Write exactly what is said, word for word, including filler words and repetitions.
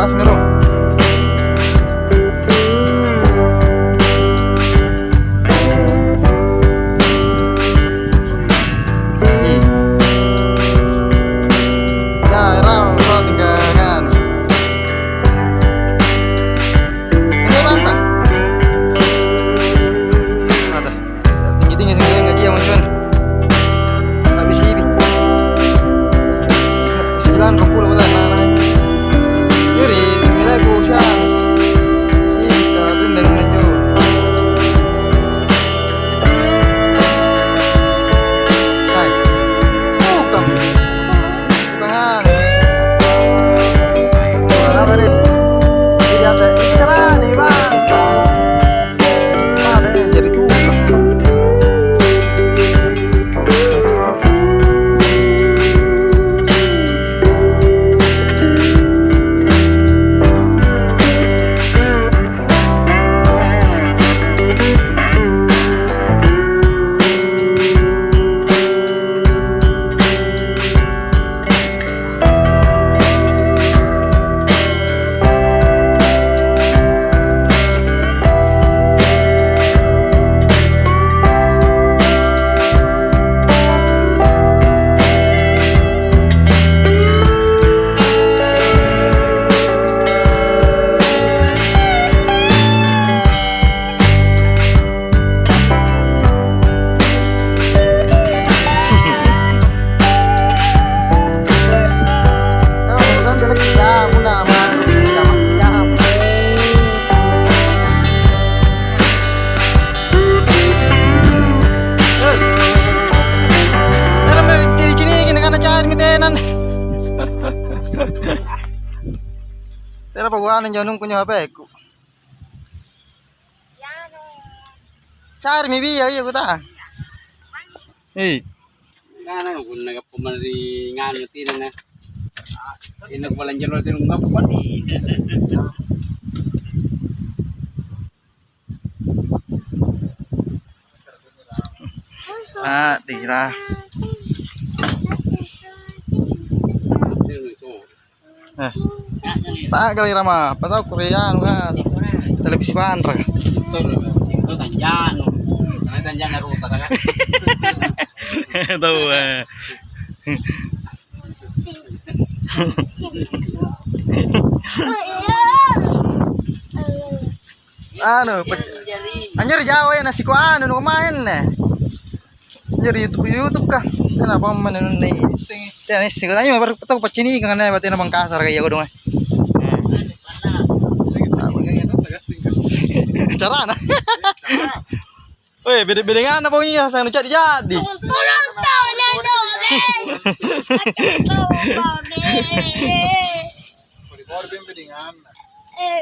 Singaro. Ih. Ya, raung, raung tinggal kan. Ini mantap. Mata. Tinggi-tinggi, tinggi, ngaji ya, Mang Juan. Habis ibi. Sembilan, dua puluh, betul, nah, nah. Yuri, nilai ku siang. Sita, rindu, rindu. Hai. Bukan. Bukan anu, biasa. Bukan apa, Rin? Ini biasa. Ini cara nih, Bang. Ada yang jadi tukang. Tena paguana njonungku nyo H P-ku. Carimi bia iya kutang. Hei. Ngana punna gappa mari nganu tinana. Ina kubalanja lo tinung gappa. Ah, tira. Eh. Tak kali Rama, apa tau Korea anu kan. Televisi panra. Itu tanjano. Karena tanjano ruta kan. Tahu eh. Anu, pe-, anjir jauh ya nasi ku anu nu main ne. Anjir YouTube, YouTube kah? Kenapa mana nu ne? Tena isi, tanya baru tahu pacini kan ne batena Mangkasar kayak godong eh. Carana. Weh, bede-bedenganna pokoknya, sanu jadi-jadi. Turun tau, nado, guys. Kacau tuh, babe. Eh,